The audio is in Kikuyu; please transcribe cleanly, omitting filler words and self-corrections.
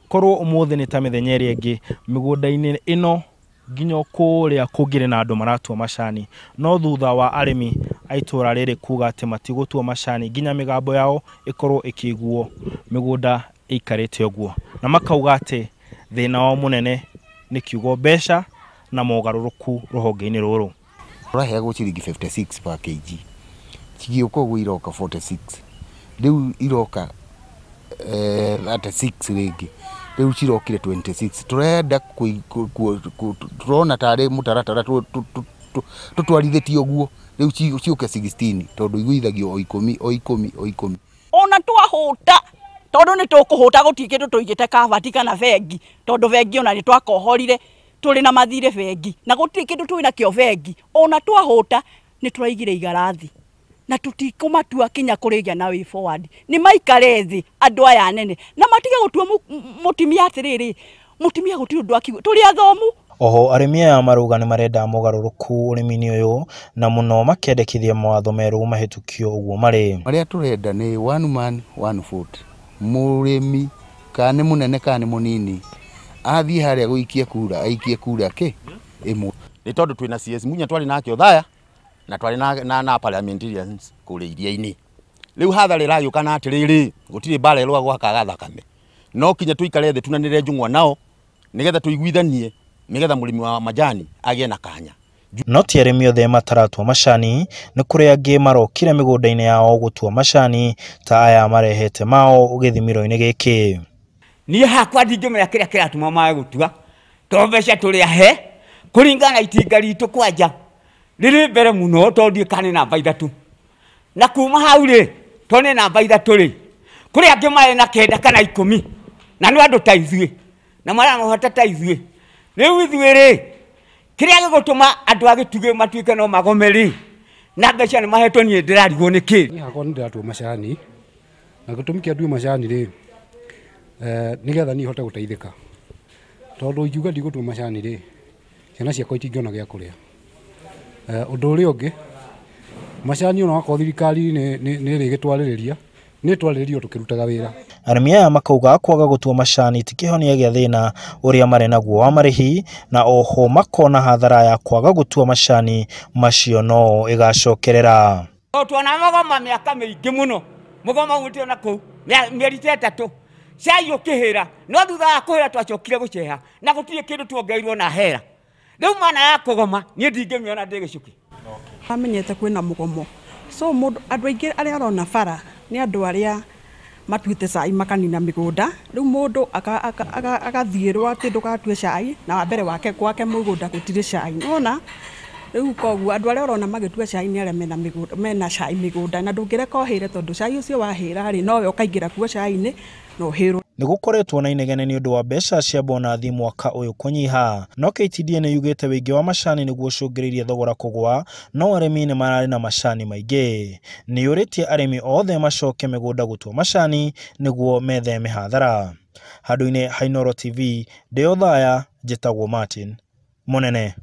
Korwo ũmũthĩ nĩ ta mĩthenya ĩrĩa ĩngĩ, mĩgũnda-inĩ ĩno nginya kũrĩa kũngĩrĩ na andũ maratua macani. No thutha wa arĩmi a itũra rĩrĩ kuga atĩ matigũtua macani nginya mĩgambo yao ĩkorwo ĩkĩiguo, mĩgũnda ĩikarĩte ũguo. Na makauga atĩ thĩna wao mũnene nĩ kiugo mbeca na mogarũrũku rũhonge-inĩ rũrũ. Tũraheagwo ciringi 56 per kg, cigĩũka ũguo iroka 46, rĩu iroka 36 rĩngĩ, rĩu cirokire 26. Tũrenda, tũrona tarĩ mũtaratara tũtwarithĩtie ũguo, rĩu ciũke 16 tondũ igũithagio o 10 o 10 o 10. Ona twahũta, tondũ nĩ tũkũhũta, gũtirĩ kĩndũ tũigĩte kabati kana bengi, tondũ bengi ona nĩ twakohorire, tũrĩ na mathirĩ bengi na gũtirĩ kĩndũ twĩ nakĩo bengi. Ona twahũta nĩ tũraigire igarathi na tũtikũmatua kinya kũrĩgĩa na way forward. Nĩ maikare thĩ andũ aya anene na matige gũtua mũtumia atĩrĩrĩ, mũtumia gũtirĩ ũndũ akiuga, tũrĩ athomu. Oho arĩmi aya marauga nĩ marenda mogarũrũku ũrĩmi-inĩ ũyũ na mũno makendekithia mawatho merũ mahĩtũkio ũguo marĩ. Marĩa tũrenda nĩ one man one vote. Mũrĩmi kana nĩ mũnene kana nĩ mũnini athiĩ harĩa gũikia kura, aikie kura kĩ ĩmwe. Nĩ tondũ twĩna CS Munya, twarĩ nake Othaya na twarĩ na parliamentarians kũrĩa iria-inĩ. Rĩu hathara ĩragĩũka na atĩrĩrĩ, gũtirĩ mbara ĩrũagwo hakaga thakame. No kinya tũikare thĩ tunanĩre njũng'wa nao nĩgetha tũiguithanie, nĩgetha mũrĩmi wa majani agĩe na kanya. No ti arĩmi othe mataratua macani, nĩ kũrĩ angĩ marokire mĩgũnda-inĩ yao gũtua macani ta aya marehete mao gĩthimĩro-inĩ gĩkĩ. Niĩ hakwa ndingĩmenya kĩrĩa kĩratũma mage gũtua, tondũ mbeca tũrĩ ahe kũringana na itinga ritũ kwanja rĩrĩ mbere mũno, tondũ ndiũĩ kana nĩ namba 3. Na kuma hau rĩ, tondũ nĩ namba 3 rĩ, kũrĩ angĩ marĩ na 9 kana 10, na nĩ andũ ta ithuĩ na maramahota ta ithuĩ. Rĩu ithuĩ rĩ, kĩrĩa gĩgũtũma andũ a gĩtugĩ matuĩke no magome rĩ, na mbeca nĩ mahetwo, niĩ ndĩrarigwo nĩ kĩ? Niĩ hakwa nĩ ndĩratua macani, na gĩtũmi kĩa ndue macani rĩ, nĩgetha niĩ hote gũteithĩka, tondũ ingiuga ndigũtua macani rĩ, ciana ciakwa itingĩona gĩa kũrĩa. Ũndũ ũrĩa ũngĩ, macani ona wakorwo thirikari nĩ ĩrĩgĩtwarĩrĩria, nĩ ĩtwarĩrĩrio tũkĩrutaga wĩra. Arĩmi aya makauga kwaga gũtua macani ti kĩhonia gĩa thĩna ũrĩa marĩ naguo wa marĩhi, na oho makona hathara ya kwaga gũtua macani macio no ĩgacokerera. Tuona magoma mĩaka mĩingĩ mũno, mũgoma umĩte na kũu mĩeri ta 3, cai ũkĩhĩra, no thutha wa kũhĩra twacokire gũceha na gũtirĩ kĩndũ tuongereirwo na hera. Rĩu mana ya kũgoma niĩ ndingĩmĩona ndĩ gĩcuki. Amenyete kwĩna mũgomo, so mũndũ, andũ aingĩ arĩa arona bara nĩ andũ arĩa matuĩte cai makanina mĩgũnda. Rĩu mũndũ agathiĩrwo atĩ ndũgatue cai, na wa mbere wake gwake mũgũnda gũtirĩ cai, nĩwona? Rĩu koguo andũ arĩa ũrona magĩtua cai nĩ arĩa mena mĩgũnda, mena cai mĩgũnda, na ndũngĩreka ũhĩre, tondũ cai ũcio wahĩra rĩ, nowe ũkaingĩra kuo cai-inĩ na ũhĩrwo. Nĩ gũkoretwo na inegene nĩ ũndũ wa mbeca cia bonathi mwaka ũyũ kũnyiha, no KTDA nĩ yugĩte wĩingĩ wa macani nĩguo ũcũngĩrĩirie thogora kũgũa, no arĩmi nĩ mararĩ na macani maingĩ. Nĩ yũrĩtie arĩmi othe macoke mĩgũnda gũtua macani nĩguo metheme hathara. Handũ-inĩ ha Inooro TV, ndĩ Othaya, njĩtagwo Martin Mũnene.